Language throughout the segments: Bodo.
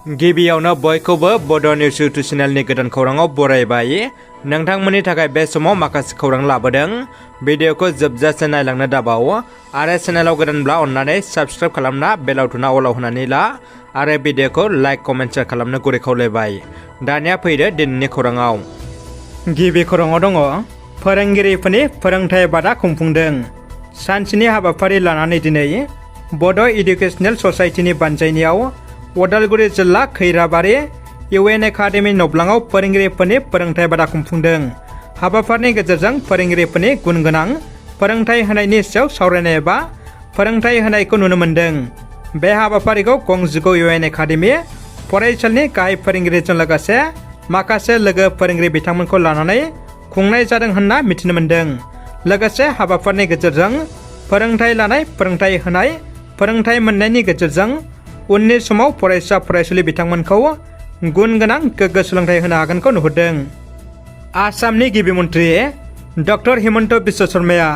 गिबियावनो बयखौबो बड' निउस इउटुब चेनेलनि गोदान खौराङाव बरायबाय। नोंथांमोननि थाखाय बे समाव माखासे खौरां लाबोदों। भिडिअखौ जोबजासे नायलांनो दाबाव आरो चेनेलाव गोदानब्ला अन्नानै साबस्क्राइब खालामना बेल आइकनआ अलाव होनानै ला आरो भिडिअखौ लाइक कमेन्ट शेयार खालामनो गुरै खावलायबाय। दानिया फैदो दिनैनि खौराङाव। गिबि खौराङाव दङ फोरोंगिरिफोरनि फोरोंथाय बादा खुंफुंदों। सानसेनि हाबाफारि लानानै दिनै बड' इडुकेसनेल ससाइटिनि बानजायनायाव उदालगुरि जिल्ला खैराबारि UN एकाडेमि नब्लाङाव फोरोंगिरिफोरनि फोरोंथाय बादा खुंफुंदों। हाबाफारिनि गेजेरजों फोरोंगिरिफोरनि गुन गोनां फोरोंथाय होनायनि सायाव सावरायनाय एबा फोरोंथाय होनायखौ नुनो मोन्दों। बे हाबाफारिखौ गंजिगु UN एकाडेमि फरायसालिनि गाहाय फोरोंगिरिजों लोगोसे माखासे लोगो फोरोंगिरि बिथांमोनखौ लानानै खुंनाय जादों होनना मिथिनो मोन्दों। लोगोसे हाबाफारिनि गेजेरजों फोरोंथाय लानाय, फोरोंथाय होनाय, फोरोंथाय मोननायनि गेजेरजों उननि समाव फरायसा फरायसुलि बिथांमोनखौ गुन गोनां गोग्गो सोलोंथाय होनो हागोनखौ नुहुरदों। आसामनि गिबि मन्थ्रि डक्टर हिमन्त बिश्व शर्माया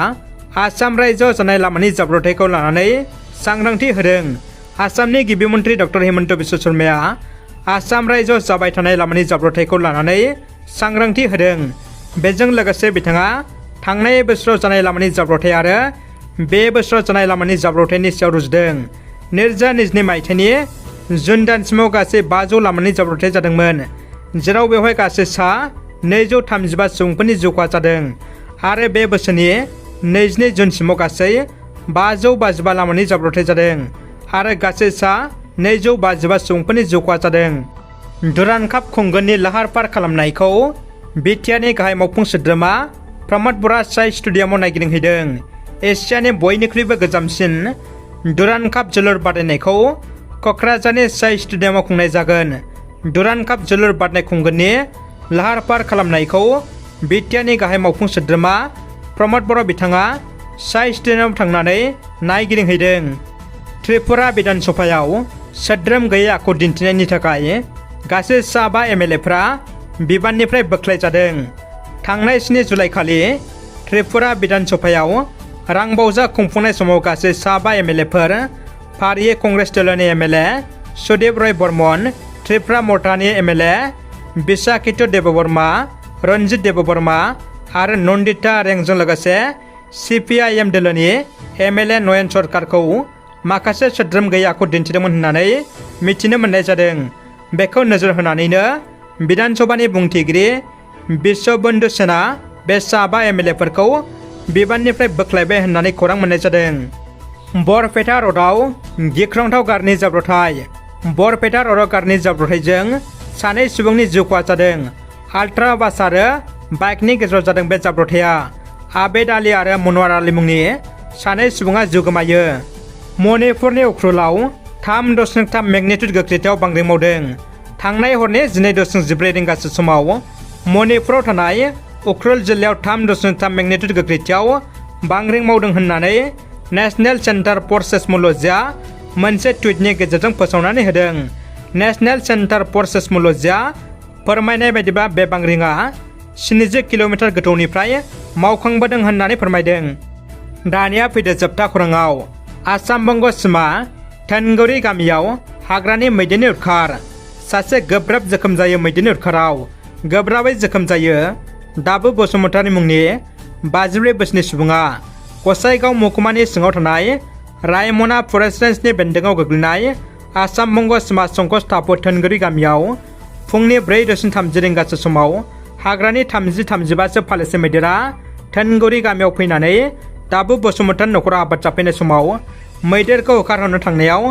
आसाम रायजोआव जानाय लामानि जाब्रबथायखौ लानानै सांग्रांथि होदों। आसामनि गिबि मन्थ्रि डक्टर हिमन्त बिश्व शर्माया आसाम रायजोआव जाबाय थानाय लामानि जाब्रबथायखौ लानानै सांग्रांथि होदों। बेजों लोगोसे बिथाङा थांनाय बोसोराव जानाय लामानि जाब्रबथाय आरो बे बोसोराव जानाय लामानि जाब्रबथायनि सायाव रुजुदों। 2022 मायथाइनि जुन दानसिमाव गासै 500 लामानि जाब्रबथाय जादोंमोन, जेराव बेवहाय गासै सा 235 सुबुंफोरनि जिउ खहा जादों आरो बे बोसोरनि 22 जुनसिमाव गासै 555 लामानि जाब्रबथाय जादों आरो गासै सा 255 सुबुंफोरनि जिउ खहा जादों। दुरान्ड काप खुंगोननि लाहार फाहार खालामनायखौ बिटिआरनि गाहाय मावफुं सोद्रोमा प्रमद बर'आ साइ स्टेडियामाव नायगिदिंहैदों। एसियानि बयनिख्रुइबो गोजामसिन दुरान्ड काप जोलुर बादायनायखौ क'क्राझारनि साइ स्टेडियामाव खुंनाय जागोन। दुरान्ड काप जोलुर बादायनाय खुंगोननि लाहार फाहार खालामनायखौ बिटिआरनि गाहाय मावफुं सोद्रोमा प्रमद बर' बिथाङा साइ स्टेडियामाव थांनानै नायगिदिंहैदों। त्रिपुरा बिधान सभायाव सोद्रोम गैयै आखु दिन्थिनायनि थाखाय गासै 5 MLAफ्रा बिबाननिफ्राय बोख्लायजादों। थांनाय 7 जुलाइखालि त्रिपुरा बिधान सभायाव रांबावजा खुंफुंनाय समाव गासै 5 MLAफोर फारियै कंग्रेस दलनि MLA सुदीप रय बर्मन, त्रिपुरा मर्चानि MLA बिशाखित देबबर्मा, रन्जित देबबर्मा आरो नन्दिता रेंजों लोगोसे CPIM दलनि MLA नयन सरकारखौ माखासे सोद्रोम गैयै आखु दिन्थिदोंमोन होननानै मिथिनो मोननाय जादों। बेखौ नोजोर होनानैनो बिधान सभानि बुंथिगिरि बिश्वबन्धु सेनआ बे 5 MLAफोरखौ बिबाननिफ्राय बोख्लायबाय होननानै खौरां मोननाय जादों। बरपेटा र'डआव गिख्रंथाव गारिनि जाब्रबथाय। बरपेटा र'डआव गारिनि जाब्रबथायजों 2 सुबुंनि जिउ खहा जादों। आल्ट्रा बास आरो बाइकनि गेजेराव जादों बे जाब्रबथाया। आबेद आली आरो मनवार आली मुंनि 2 सुबुङा जिउ गोमायो। मणिपुरनि उख्रुलाव 3.3 मेगनिट्युड गोख्रैथियाव बांग्रिं मावदों। थांनाय हरनि 12.14 रिंगासो समाव मणिपुराव थानाय उख्रुल जिल्लायाव 3.3 मेगनिट्युड गोख्रैथियाव बांग्रिं मावदों होननानै नेशनेल सेन्टार फर सेस्मोलजिया मोनसे टुइटनि गेजेरजों फोसावनानै होदों। नेशनेल सेन्टार फर सेस्मोलजिया फोरमायनाय बायदिब्ला बे बांग्रिंआ 70 किल'मिटार गोथौनिफ्राय मावखांबोदों होननानै फोरमायदों। दानिया फैदो जोबथा खौराङाव। आसाम बंग सिमा थेनगुरि गामियाव हाग्रानि मैदेरनि उदखार। सासे गोब्राब जोखोम जायो मैदेरनि उदखाराव। गोब्राबै जोखोम जायो दाबु बसुमतारी मुंनि 54 बोसोरनि सुबुङा गसाइगाव महकुमानि सिङाव थानाय रायमना फरेस्ट रेन्जनि बेन्दोङाव गोग्लैनाय आसाम बंग सिमा संकस टापु थेनगुरि गामियाव फुंनि 4:30 रिंगासो समाव हाग्रानि 30-35 फालोसे मैदेरा थेनगुरि गामियाव फैनानै दाबु बसुमतारी न'खराव आबाद जाफैनाय समाव मैदेरखौ होखारहरनो थांनायाव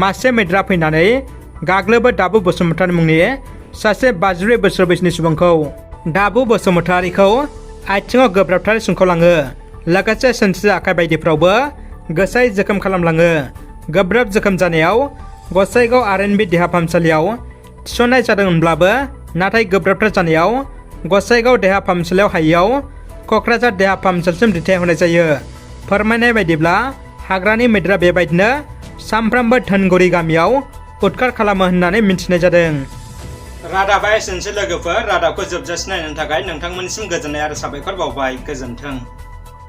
मासे मैदेरा फैनानै गाग्लोबो दाबु बसुमतारी मुंनि सासे 54 बोसोर बैसोनि सुबुंखौ। दाबु बसुमतारीखौ आथिङाव गोब्राबथारै सुंखावलाङो, लोगोसे सोनस्रि आखाइ बायदिफ्रावबो गोसायै जोखोम खालामलाङो। गोब्राब जोखोम जानायाव गसाइगाव RNB देहा फाहामसालियाव थिसननाय जादोंमोनब्लाबो नाथाय गोब्राबथार जानायाव गसाइगाव देहा फाहामसालियाव हायैयाव क'क्राझार देहा फाहामसालिसिम दैथायहरनाय जायो। फोरमायनाय बायदिब्ला हाग्रानि मैदेरा बेबायदिनो सानफ्रामबो थेनगुरि गामियाव उदखार खालामो होननानै मिथिनाय जादों। रादाबा एसेनोसै लोगोफोर। रादाबखौ जोबजासिम नायनो थाखाय नोंथांमोननिसिम गोजोननाय आरो साबायखर बावबाय। गोजोन्थों।